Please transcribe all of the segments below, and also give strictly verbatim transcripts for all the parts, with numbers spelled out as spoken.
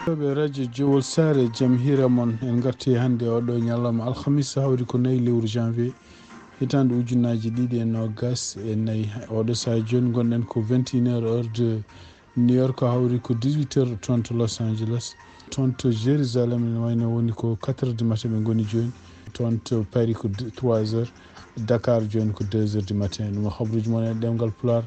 Ɓe radio Jowol Saare, jam hiira mon. En ngarti hannde oɗo ñalawma alhamisa, hawri ko nayi lewru janvier, hitaande ujunnaaji ɗiɗi e noogas e nayi. Oɗo sahaa jooni ngonɗen ko vingt et une heures, heure de New York, hawri ko dix-huit heures toon to Los Angeles. Toon to Jérusalem ene wayno woni ko quatre heures du matin ɓe ngoni jooni. Toon to Paris ko deux, trois heures. Dakar jooni ko deux heures du matin. Ɗum ko habruuji mon e ɗemngal Pulaar.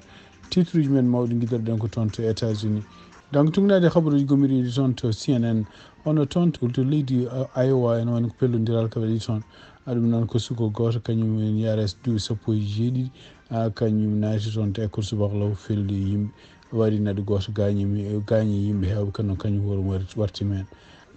Titre uji men mawɗi ngiɗirɗen ko toon to États-Unis. Donc, tugnaade habruuji gomiriiɗi toon to C N N. Hono toon to, to leydi, uh, Iowa, ene woni ko pellondiral ka waɗi toon. Ah, ɗum noon ko suko gooto, kañum en yaara duuɓi sappo e jeeɗiɗi. Ah, kañum naati toon to école subaka law, felli yimɓe, waɗi neɗɗo gooto gaañi, gaañi yimɓe heewɓe, kono kañum hoore mum warti, warti meen.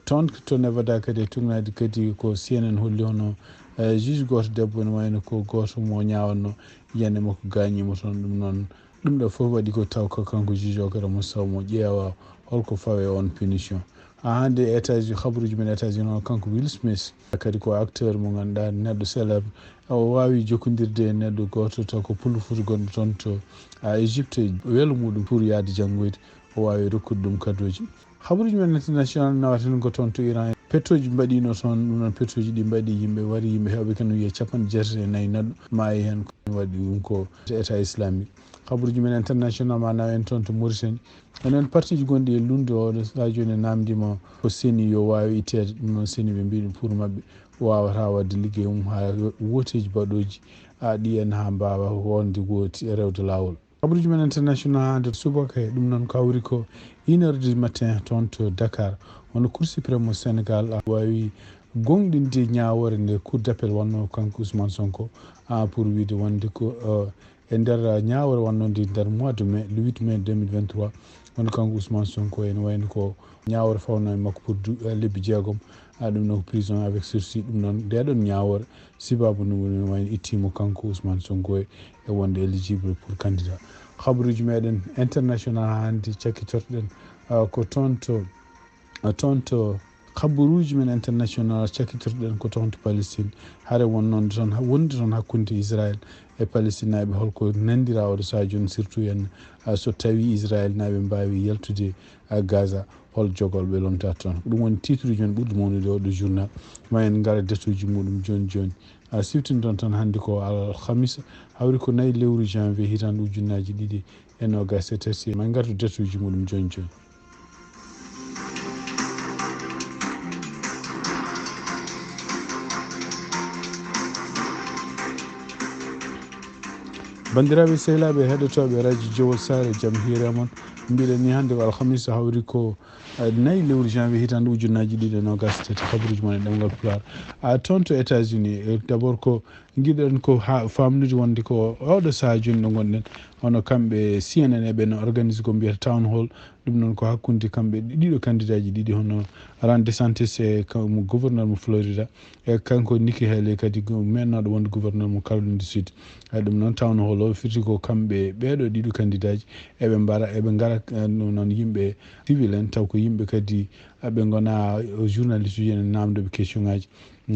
Toon to Nevada kadi e tugnaade kadi ko C N N holli hono, eh, juge gooto debbo ene wayno ko gooto mo ñaawatno, yiyannde makko gaañiima toon. Ɗum noon, ɗum ɗo fof waɗi ko taw ko kanko juge o kadi omo saw mo ƴeewa holko fawe on punition. Haa hannde États-Unis, habruuji men États-Unis o, kanko Will Smith, kadi ko acteur mo ngannduɗaa, neɗɗo célèbre. O waawi jokkondirde e neɗɗo gooto taw ko pullo Fuuta gonɗo toon to, a, Égypte, welo muɗum pour yahde janngoyde. O waawi rokkude ɗum kadooji. Habruuji men international nawaten ko toon to Iran. Pettooji mbaɗiino toon, ɗum noon pettooji ɗi mbaɗi yimɓe, wari yimɓe heewɓe, kene wiyee capanɗe jeetati e nayi neɗɗo maayi heen, ko waɗi ɗum ko État Islamique. Habruuji men international ma nawa en toon to Mauritanie. Enen partiiji gonɗi e lunndu o, ɗo sahaa jooni naamndiima ko C E N I yo waawi itteede. Ɗum noon C E N I ɓe mbii ɗum pour maɓɓe waawata waɗde liggey mum haa wooteeji baɗooji, a, ɗi en haa mbaawa wonde wooti e rewde laawol. Habruuji men international hannde subaka he, ɗum noon ko hawri ko une heure du matin toon to Dakar. Hono Cour suprême mo Sénégal a waawi goongɗinde ñaawoore nde Cour d'appel waɗno kanko Ousmane Sonko, a, pour wiyde wonde ko, eh, e nder, eh, ñaawoore waɗnoo nde nder mois de mai, le huit mai deux mille vingt-trois, woni kanko Ousmane Sonko ene wayno ko ñaawoore fawnoo e makko pour du-, eh, lebbi jeegom. A, ɗum noon ko prison avec sursis. Ɗum noon, ndee ɗoon ñaawoore, sibaabu ndu woni no wayno ittiimo kanko Ousmane Sonko e, e wonde éligible pour candidat. Habruuji meɗen international hannde cakkitorɗen, ah, ko toon to, ah, toon to, habruuji men international cakkitorɗen ko toon to Palestine. Hare wonnoo toon, wonde toon hakkunde Israël e Palestinaaɓe, holko nanndira oɗo sahaa jooni, surtout en, ah, so tawii Israëlnaaɓe mbaawi yaltude, ah, Gaza, hol jogol ɓe lontata toon? Ɗum woni titre uji men ɓurɗi mawnude oɗo journal. Ma en ngara datuuji muɗum jooni jooni. A, siftinton tan hannde ko alhamisa, hawri ko nayi lewru janvier hitaande ujunnaaji ɗiɗi e noogas e tati. Ma en ngartu datuuji muɗum jooni jooni. Banndiraaɓe sehilaaɓe heɗotooɓe radio Jowol Saare, jam hiire mon. Mbiɗen ni hannde ko alhamisa, hawri ko, eh, nayi lewru janvier hitaande ujunnaaji ɗiɗi e noogas e tati, habruuji mon e ɗemngal Pulaar. A, toon to États-Unis, eh, d'abord ko ngiɗen ko haa faamnude wonde ko oɗo sahaa jooni ɗo ngonɗen, hono kamɓe C N N eɓe no organise ko mbiyata Town Hall. Ɗum noon ko hakkunde kamɓe ɗiɗo kandidaaji ɗiɗi, hono Ron DeSantis e ka-, mo gouverneur mo Florida, e kanko Nikki Haley kadi go-, meɗnooɗo wonde gouverneur mo Caroline du Sud. E ɗum noon Town Hall o firti ko kamɓe ɓeeɗo ɗiɗo kandidaaji eɓe mbara, eɓe ngara, eh, ɗum noon yimɓe civil en, taw ko yimɓe kadi, eh, ɓe ngona journaliste uji en, naamndooɓe question ŋaaji.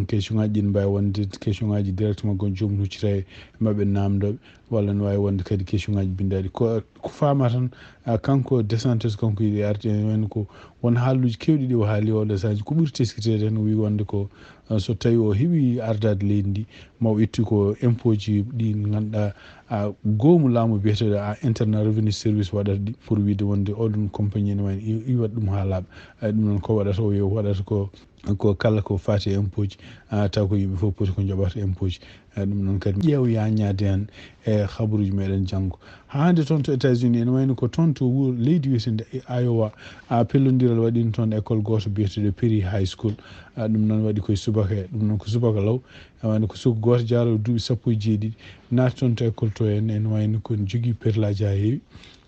Question ŋaaji ɗin mbaawi wonde question ŋaaji directement gon joom huccita e maɓɓe naamndooɓe, walla no waawi wonde kadi question ŋaaji binndaaɗi. Ko, ko faama tan, ah, kanko DeSantis, kanko yiɗi arde, ene wayno ko won haaluuji keewɗi ɗi o haali oɗo sahaa, ko ɓuri teskiteede heen, o wii wonde ko, ah, so tawii o heɓii ardaade leydi ndi, ma o ittu ko impôt ji ɗi ngannduɗaa, ah, goomu laamu biyeteeɗo, ah, Internal Revenue Service waɗata ɗi, pour wiide wonde oɗon compagnie ene wayno i-, iwat ɗum haa laaɓa. Ah, ɗum noon ko waɗata o, yo waɗata ko ko kala ko faati e impôt ji, ah, taw ko yimɓe fof poti ko njoɓata impôt ji. Ah, ɗum noon kadi ƴeew yaaññaade heen e habaruuji meɗen janngo. Haa hannde toon to États-Unis, ene wayno ko toon to wuro leydi wiyeteende Iowa, ah, pellondiral waɗiino toon école gooto biyeteeɗo Perry High School. Ah, ɗum noon waɗi koye subaka, ɗum noon ko subaka law. Ene wayno ko suka gooto jaaroowo duuɓi sappo e jeeɗiɗi naati toon to école to, en, ene wayno ko ene jogii perlaaji haa heewi.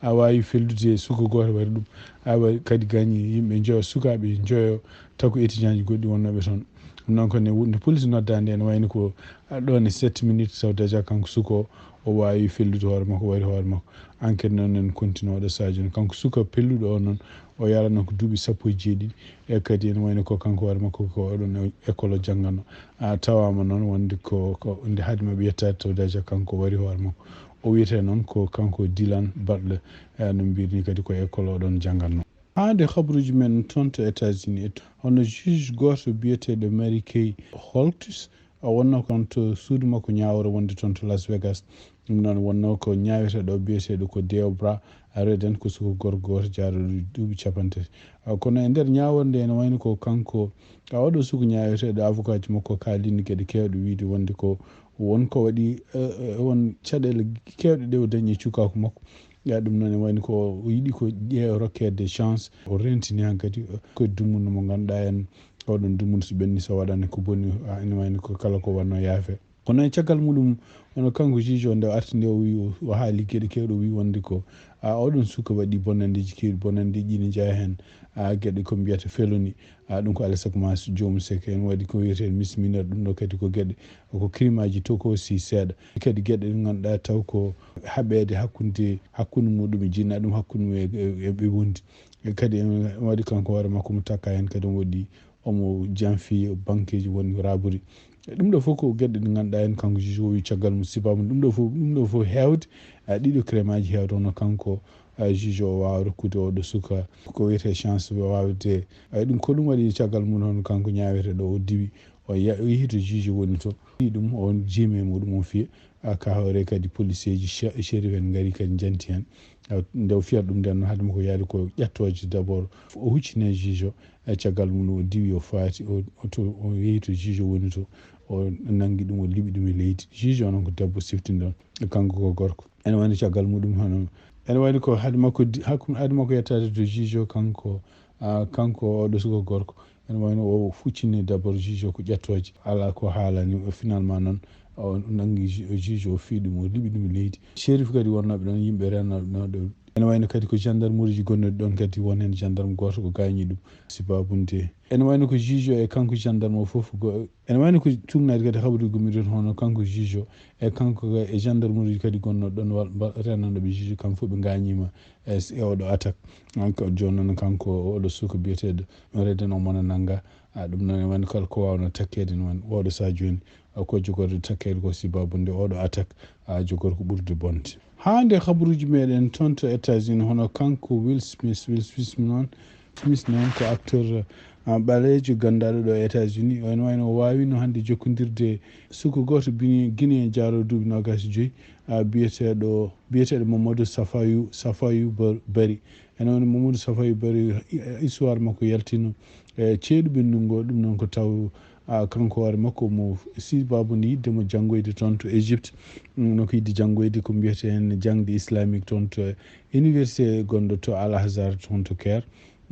A waawi fellude e suka gooto waɗi ɗum. Awa kadi gaañi yimɓe njoyo, sukaaɓe njoyo, taw ko étudiant ji goɗɗi wonnooɓe toon. Ɗum noon ko ne, nde police noddaande ene wayno ko, ah, ɗoon e sept minutes, taw déjà kanko suka o, o waawi fellude hoore makko, waɗi hoore makko. Enquête noon ene continue waɗa sahaji noon. Kanko suka pelluɗo o noon, o yaranno ko duuɓi sappo e jeeɗiɗi. E kadi ene wayno ko kanko hoore makko ko oɗon école o jannganno. A tawaama noon wonde ko, ko nde haade maɓɓe yettaade, taw déjà kanko waɗi hoore makko. O wiyetee noon ko kanko Dylan Butler, eh, no mbiyetee kadi ko école o ɗoon janngatnoo. Haa nde habaruuji men toon to États-Unis, hono juge gooto biyeteeɗo Mary Kay Holtz, o wonnoo ko toon to suudu makko ñaawore wonde toon to Las Vegas. Ɗum noon wonnoo ko ñaaweteeɗo biyeteeɗo ko Deobra Redden, ko suka gorko gooto jaarooɗo duuɓi capanɗe tati. Ah, kono e nder ñaawore nde ene wayno ko kanko, ah, oɗo suka ñaaweteeɗo, avocat ji makko kaalini geɗe keewɗe, wiyde wonde ko won ko waɗi, eh, eh, won caɗeele keewɗe ɗe o dañi e cukaaku makko. Ya, ɗum noon e wayno ko o yiɗi ko ƴee rokkeede chance, o rentini hankadi ko dumunna mo ngannduɗaa en, oɗon dumunna so ɓenni so waɗani ko boni, ah, ene wayno ko kala ko wonno yaafe. Kono e caggal muɗum, hono kanko juge o, nde o arti nde, o wi, o, o haali geɗe keewɗe, o wi wonde ko, ah, oɗon suka waɗi bonanndeeji keewɗi, bonanndeeji ne jeyaa heen, ah, geɗe ko mbiyata feloni, ah, ɗum ko alaa e sago ma joomum seke, en waɗi ko wiyetee misdemeanor, ɗum ɗo kadi ko geɗe, ko crime aji tokoosi seeɗa. Kadi geɗe ɗe ngannduɗaa taw ko haɓeede hakkunde, hakkunde muɗum e jinna ɗum, hakkunde mum e, e, e ɓe wondi. E kadi en waɗi kanko hoore makko mo takka heen, kadi omo waɗi, omo janfi bankeeji woni rabori. E ɗum ɗo fof ko geɗe ɗe ngannduɗaa heen kanko juge o wi caggal mum, sibabu ɗum ɗo fof, ɗum ɗo fof heewde, a, ɗiɗo crime aji heewde, hono kanko, a, juge o waawa rokkude oɗo suka ko wiyetee chance waawde. A, ɗum ko ɗum waɗi caggal mum hono kanko ñaaweteeɗo o diwi, o ya-, o yehi to juge woni to. Ɗum o jiimi e muɗum, o fiya. A, ka hoore kadi policier ji che-, shérif en ngari kadi njanti heen. A, nde o fiyata ɗum nden noon, haade makko yaade ko ƴettooje d'abord. O huccini e juge o, e caggal mum o diwi, o faati, o, o to, o yehi to juge o woni to, o nanngi ɗum, o liɓi ɗum e leydi. Juge o noon ko debbo siftinɗon, e kanko ko gorko. Ene wayno caggal muɗum hono, ene wayno ko haade makko di-, hakku-, haade makko yettaade to juge o, kanko, a, kanko oɗo suka gorko. Ene wayno o huccini d'abord juge o ko ƴettooje. Alaa ko haalani, o finalement noon, o nanngi ju-, juge o fii ɗum, o liɓi ɗum e leydi. Shérif kadi wonnooɓe ɗoon, yimɓe rennooɓe ɗoon ɗo. Ene wayno kadi ko gendarmerie ji gonnooɗi ɗoon kadi, won heen gendarme gooto ko gaañi ɗum, sibabunde. Ene wayno ko juge o e kanko gendarme o fof go-, ene wayno ko tuugnaade kadi habaruuji gummiiɗi toon, hono kanko juge o e kanko e gendarmerie kadi gonnooɗo ɗoon wal-, mba-, rennanɗo ɓe juge, kamɓe fof ɓe ngaañiima e s-, e oɗo attaque. Donc, jooni noon kanko oɗo suka biyeteeɗo Redden o mona nannga. A, ɗum noon e wayno kala ko waawno takkeede noon, oɗo sahaa jooni, a, ko jogorde takkeede ko sibabunde oɗo attaque, a, jogorde ko ɓurde bonde. Haa nde habaruuji meɗen toon to États-Unis, hono kanko Will Smith, Will Smith noon, Smith noon ko acteur, a, ɓaleejo ganndaɗo ɗo e États-Unis. O ene wayno o waawino hannde jokkondirde suka gooto bini-, Guinée jaaroowo duuɓi noogaas e joyi, a, biyeteeɗo, biyeteeɗo Mamadou Safayu, Safayu Ba-, Bari. Ene wayno Mamadou Safayu Bari, i-, histoire makko yaltino e ceeɗu ɓennugo, ɗum noon ko taw, a, kanko hoore makko mo sibabunde yiɗde mo janngoyde toon to Égypte. Mm, no ko yiɗde janngoyde ko mbiyetee heen jaŋde islamique toon to université gonɗo to Al Azhar toon to Caire.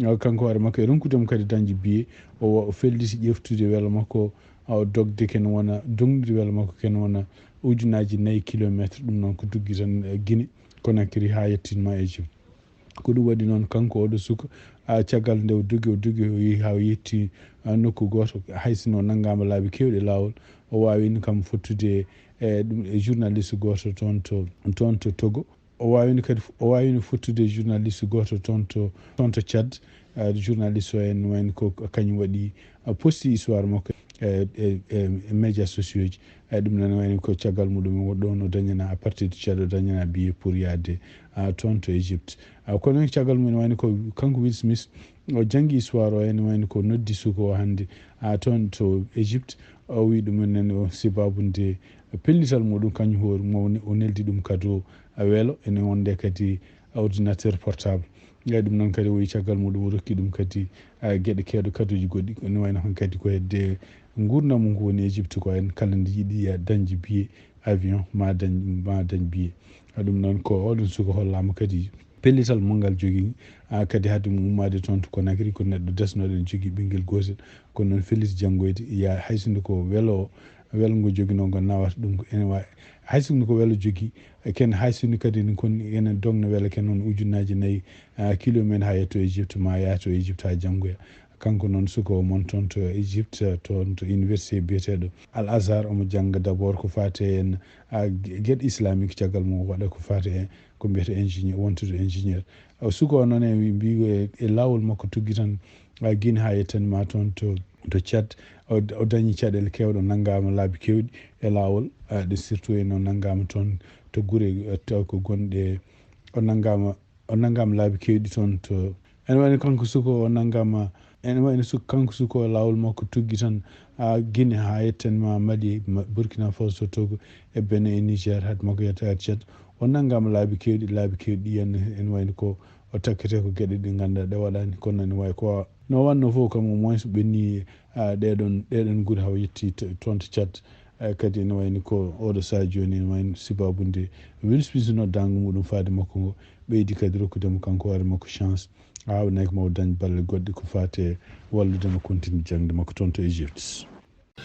A, kanko hoore makko e ronkude mo kadi dañde billet, o wa-, o felliti ƴeftude welo makko, a, o dogde ken wona, dogndude welo makko ken wona ujunnaaji nayi kilomeetre, ɗum noon ko duggi tan, e, Guinée Conakry haa yettinma Égypte. Ko ɗum waɗi noon kanko oɗo suka, a, caggal nde o dogi, o dogi, o yehi haa o yetti, a, nokku gooto, hay sinno o nanngaama laabi keewɗi e laawol, o waawino kam fottude e ɗum e journaliste gooto toon to, toon to Togo. O waawino kadi, o waawino fottude e journaliste gooto toon to, toon to Tchad. A, journaliste o en wayno ko kañum waɗi, a, posti histoire makko e, e, e, e médias sociaux ji. Eeyi, ɗum noon wayno ko caggal muɗum o ɗoon o dañana à partir de Tchad, o dañana billet pour yahde, a, toon to Égypte. A, kono caggal mum ene wayno ko kanko Will Smith, o janngi histoire o, ene wayno ko noddi suka o hannde, a, toon to Égypte. O wi ɗum en o sibabunde pellital muɗum, kañum hoore mum o ne-, o neldi ɗum cadeau, a, welo, ene wonde kadi ordinateur portable. Eeyi, ɗum noon kadi o wi caggal muɗum o rokki ɗum kadi, a, geɗe keewɗe, kadeauji goɗɗi. Ene wayno hankadi ko hedde nguurndam mum ko woni Égypte ko en kala nde yiɗi ya dañde billet avion, ma dañ, ma dañ billet. A, ɗum noon ko oɗon suka hollaama kadi pellital mo ngal jogii, a, kadi haade mum ummaade toon to Conakry ko neɗɗo desnoɗo ene jogii ɓinngel gootel. Kono noon felliti janngoyde, ya hay sinno ko welo o, welo ngo joginoo ngo nawata ɗum ko ene waawi, hay sinno ko welo jogii, e ken hay sinno kadi ne kon ene dogna welo ken noon ujunnaaji nayi, a, kilomeeter haa yetto Égypte, ma yaha to Égypte haa janngoya. Kanko noon suka o mon toon to Égypte, toon to université biyeteeɗo Al Azhar, omo jannga d'abord ko faati heen, a, ge-, geɗe islamique, caggal mum o waɗa ko faati heen ko mbiyetee ingénieur, wontude ingénieur. O suka o noon e mbi-, e, e laawol makko tuggi tan, a, Guinée haa yettani ma toon to, to Tchad. O, o dañi caɗeele keewɗe, o nanngaama laabi keewɗi e laawol, a, ɗe surtout en o nanngaama toon to gure, a, taw ko gonɗe, o nanngaama, o nanngaama laabi keewɗi toon to, Ene wayno kanko suko o nanngama, ene wayno suko, kanko suko o laawol makko tuggi tan, a, Guinée haa yetten ma Mali, ma-, Burkina Faso, Togo, e Benin, e Niger, hade makko yetta e Tchad. O nanngama laabi keewɗi, laabi keewɗi ɗi, ene, ene wayno ko o takkete ko geɗe ɗe ngannduɗaa ɗe waɗaani, kono ene wayi ko no wanno fof kam, au moins ɓenni, a, ɗeɗon, ɗeɗon gure hawa yetti to-, toon to Tchad. Eh, kadi ene wayno ko oɗo sahaa jooni, ene wayno sibaabude Will Smith noddaango muɗum faade makko ngo, ɓeydi kadi rokkudemo kanko hoore makko chance, haa o nayi ko maw dañ balle goɗɗe ko faati e walludemo continue jaŋde makko toon to Egypte.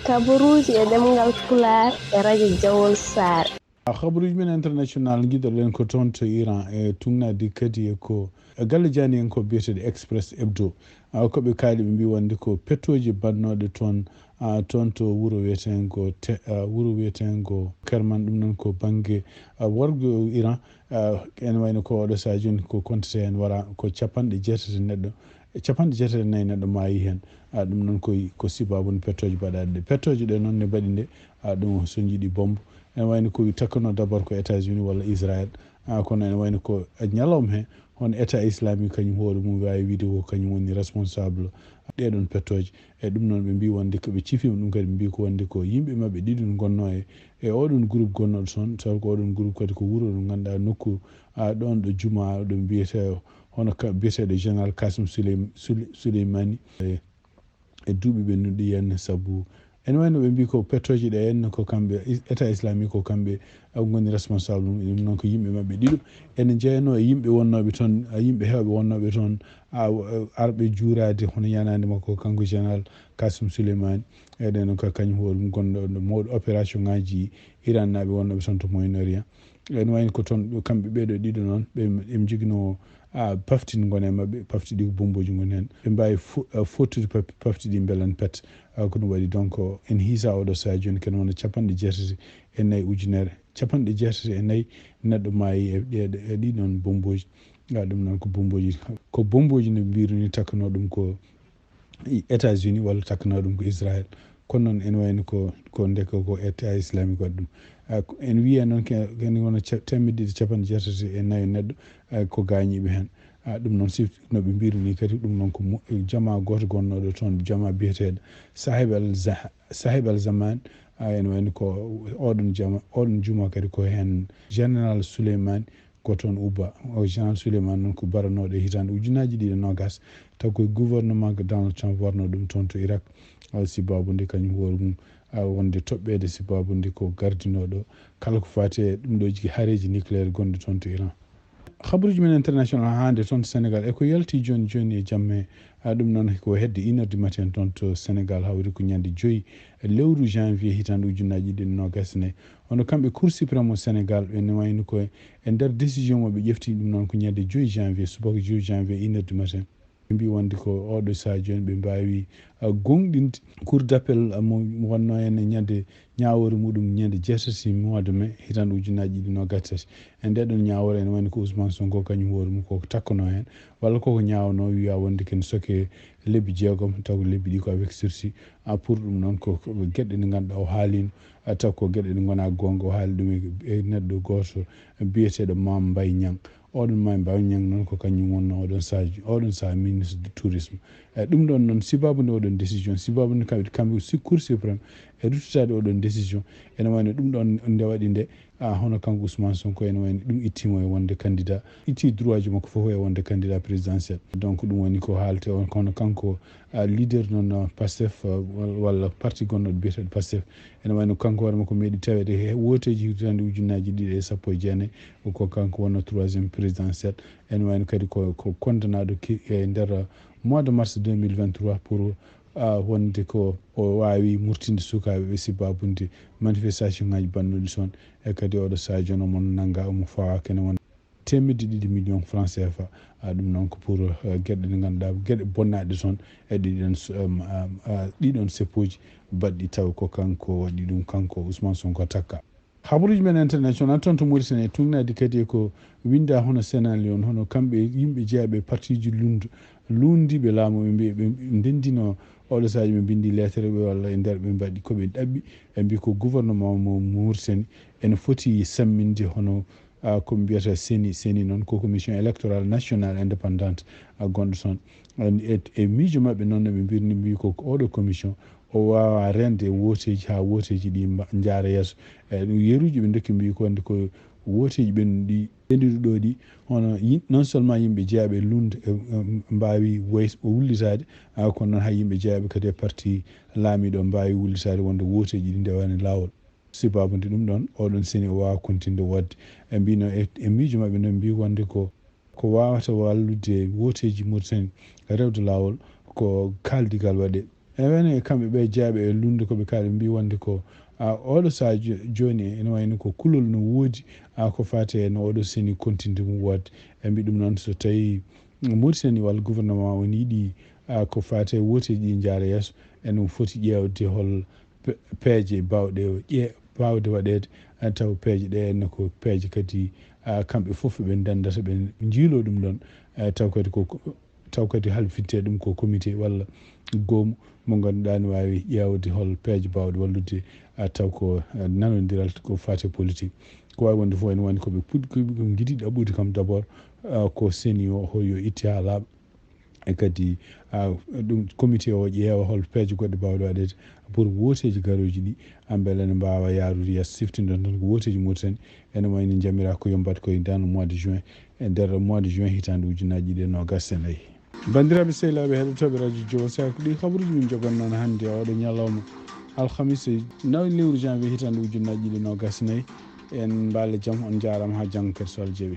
Kabaruuji e ɗemngal Pulaar e rajo Jawol Saare. A, habaruuji men international, ngiɗoɗen ko toon to Iran, e tuugnaade kadi e ko, e galle jaaniyankooɓe biyeteeɗo Express Hebdo. A, ko ɓe kaali, ɓe mbii wonde ko pettooje baɗnooɗe toon, a, toon to wuro wiyeteengo Te-, a, wuro wiyeteengo Kerman, ɗum noon ko bannge, a, worgo Iran. A, ene wayno ko oɗo sahaa jooni ko compte heen wara ko capanɗe jeetati neɗɗo, e capanɗe jeetati e nayi neɗɗo maayi heen. A, ɗum noon ko, ko sibaabu nde pettooje baɗaaɗe ɗe. Pettooje ɗe noon ne mbaɗi nde, a, ɗum so njiɗi bombe. Ene wayno ko takkanoo d'abord ko États-Unis walla Israël. A, kono ene wayno ko ñalawma he, hono État islamique kañum hoore mum waawi wiide ko kañum woni responsable ɗeɗon pettooje. E ɗum noon ɓe mbii wonde ko ɓe cifiima ɗum kadi, ɓe mbii ko wonde ko yimɓe maɓɓe ɗiɗon ngonnoo e, e oɗon groupe gonnooɗo toon, tawi ko oɗon groupe kadi ko wuro ɗo ngannduɗaa nokku, a, ɗoon ɗo juma ɗo mbiyetee hono ka, biyeteeɗo Général Kassim Souley-, Souley-, Souleymani. E, e duuɓi ɓennuɗi heen, sabu ene wayno ɓe mbii ko pettooje ɗe heen ko kamɓe is-, État islamique ko kamɓe, a, ngoni responsable mum. Ɗum noon ko yimɓe maɓɓe ɗiɗo ene njeyanoo e yimɓe wonnooɓe toon, a, yimɓe heewɓe wonnooɓe toon, a, arɓe juuraade hono yanaande makko kanko Général Kassim Souleymani. Eɗen ko kañum hoore mum gonɗo ɗo mawɗo opération ŋaaji Iran naaɓe wonnooɓe toon to Moyen-Orient. Ene wayno ko toon ɗo kamɓe ɓeeɗo ɗiɗo noon, ɓe, ɓe njoginoo, a, pafti ngone maɓɓe, pafti ɗi ko bombooji ngoni heen. Ɓe mbaawi fo-, a, fottude paf-, pafti ɗi mbela ne pet. A, ko ɗum waɗi donc en hiisa oɗo sahaa jooni kene wona capanɗe jeetati e nayi ujunere, capanɗe jeetati e nayi neɗɗo maayi e ɗe, e ɗi noon bombooji. A, ɗum noon ko bombooji, ko bombooji no mbiru ni takkanoo ɗum ko États-Unis walla takkanoo ɗum ko Israël. Kono noon ene wayno ko, ko ndeke ko État islamique waɗi ɗum. A, ko en wiya noon ke-, ken wona ca-, teemedde ɗiɗi capanɗe jeetati e nayo neɗɗo, a, ko gaañiiɓe heen. A, ɗum noon si no ɓe mbiri ni kadi ɗum noon ko mo-, jamaa gooto gonnooɗo toon, jamaa biyeteeɗo Sahib al Zah-, Sahib al Zaman. A, ene wayno ko oɗon jama, oɗon juma kadi ko heen Général Souleymane ko toon Uba. O Général Souleymane noon ko baranooɗo e hitaande ujunaaji ɗiɗi e noogaas, taw ko gouvernement ko Donald Trump warno ɗum toon to Irak. Alaa sibaabu nde kañum hoore mum, a, wonde toɓɓeede sibaabu nde ko gardinooɗo kala ko faati e ɗum ɗo jiki hareeji nucléaire gonɗi toon to Iran. Habaruuji men international haa nde toon to Sénégal. E ko yalti jooni jooni e jamme, a, ɗum noon ko hedde une heure du matin toon to Sénégal, hawri ko ñande joyi lewru janvier hitaande ujunaaji ɗiɗi e noogaas ne. Hono kamɓe Cour suprême o Sénégal, ɓe ne wayno ko e nder décision mo ɓe ƴefti ɗum noon ko ñande joyi janvier, subaka joyi janvier, une heure du matin. Ɓe mbii wonde ko oɗo sahaa jooni ɓe mbaawi, a, gooŋɗinde Cour d'appel, a, mo wonnoo heen e ñande ñaawoore muɗum ñande jeetati mois de mai hitaande ujunaaji ɗiɗi noogaas tati. E ndee ɗoon ñaawoore ene wayno ko Ousmane Sonko kañum hoore mum koko takkanoo heen, walla koko ñaawanoo, wiya wonde ken soke lebbi jeegom, taw ko lebbi ɗi ko avec sursis. A, pour ɗum noon ko, ko geɗe ɗe ngannduɗaa o haaliino, a, taw ko geɗe ɗe ngonaa goonga, o haali ɗum e, e neɗɗo gooto biyeteeɗo Mame Mbaye Niang. Oɗon Mame Mbaye Niang noon ko kañum wonnoo oɗon sahaa, oɗon sahaa ministre du tourisme. E ɗum ɗoon noon sibaabu nde oɗon décision, sibaabu nde kamɓe, kamɓe si Cour suprême e ruttitaade oɗon décision, ene wayno ɗum ɗoon nde waɗi nde, a, hono kanko Ousmane Sonko ene wayno ɗum ittiimo e wonde candidat, itti droit ji makko fof e wonde candidat présidentiel. Donc ɗum woni ko haaletee on, kono kanko, a, leader noon, a, Pastef, a, wal-, walla parti gonnoɗo biyeteeɗo Pastef, ene wayno kanko hoore makko meeɗi taweede he wooteeji hitaande ujunaaji ɗiɗi e sappo e jeenayi, ko kanko wonnoo troisième présidentiel. Ene wayno kadi ko, ko kondanaaɗo ki-, e nder mois de mars deux mille vingt-trois pour, a, wonde ko o waawi murtinde sukaaɓe ɓe sibaabude manifestation ŋaaji baɗnooɗi toon. E kadi oɗo sahaa jooni omo nanngaa, omo fawaa kene won teemedde ɗiɗi million francs C F A. A, ɗum noon ko pour, eh, geɗe ɗe ngannduɗaa, geɗe bonnaaɗe toon, e ɗiɗon s-, em, am, a, ɗiɗon seppooji baɗɗi taw ko kanko waɗi ɗum, kanko Ousmane Sonko takka. Habaruuji men international toon to Mauritanie, tuugnaade kadi e ko winndaa hono Sénat Lion, hono kamɓe yimɓe jeeyaɓe e partiiji lunndu-, luunndiiɓe laamu, ɓe mbi-, ɓe ndenndino oɗo sahaa ɓe mbinndi leetere ɓe walla e nder ɓe mbaɗi ko ɓe ɗaɓɓi, ɓe mbi ko gouvernement mo Mauritanie ene foti samminde hono Ko ɓe mbiyata CENI. CENI noon ko Commission Électorale Nationale Indépendante gonɗo toon. E miijo maɓɓe noon, no ɓe mbirni, mbi ko oɗo commission o waawa rende wooteeji haa wooteeji ɗi njaara yeeso. E ɗum yeruuji ɓe ndokki mbi ko wonde ko wooteeji ɓen ɗi ɓenduɗi ɗo ɗi, hono non seulement yimɓe jeyaɓe e lunnde mbaawi ways o wullitaade, kono noon hay yimɓe jeyaɓe kadi e parti laamiiɗo mbaawi wullitaade wonde wooteeji ɗi ndewani laawol. Sibabude ɗum ɗon, oɗon CENI o waawa kontinde waɗde. E mbino e miijo maɓɓe noon mbi wonde ko ko waawata wallude wooteeji Mauritanie rewde laawol ko kaaldigal waɗe. E wene kamɓe ɓe jeyaɓe e lunnde ko ɓe kaali mbi wonde ko oɗo saha jooni ene wayno ko kulol no woodi ko fate no oɗo CENI kontinde mum waɗde. E mbi ɗum noon so tawi Mauritanie walla gouvernement o ne yiɗi ko fate wooteeji ɗi njaara yeeso, ene foti ƴeewde hol peeje baawɗe ƴe baawde waɗeede, taw peeje ɗe ne ko peeje kadi kamɓe fof ɓe ndendata ɓe njiilo ɗum ɗon. Taw kadi ko taw kadi halfinte ɗum ko comité walla goomu mo ngannduɗaa ne waawi ƴeewde hol peeje baawɗe wallude, taw ko nanondiral ko fate politique. Ko waawi wonde fof ene woni ko ɓe puɗɗi ko njiɗi ɗaɓɓude kam d'abord ko CENI o ho yo itti haa laaɓa. E kadi ɗum comité o ƴeewa hol peeje goɗɗe baawɗe waɗeede pour wooteeji garooji ɗi, mbele ene mbaawa yaarude yeeso. Siftinde tan ko wooteeji Mauritanie ene wayno njamira ko yo mbaɗ koye dans le mois de juin, e nder mois de juin hitaande ujunnaji ɗiɗi e noogas e nayi. Banndiraaɓe sehilaaɓe heɗotooɓe radio Jowo Sahel, ko ɗi kabaruuji min njogannoo hannde e oɗo ñalawma alhamis, nawi lewru janvier hitaande ujunnaji ɗiɗi e noogas e nayi. En mbaale jam, on njaaraama haa janngo kadi so Allah jaɓi.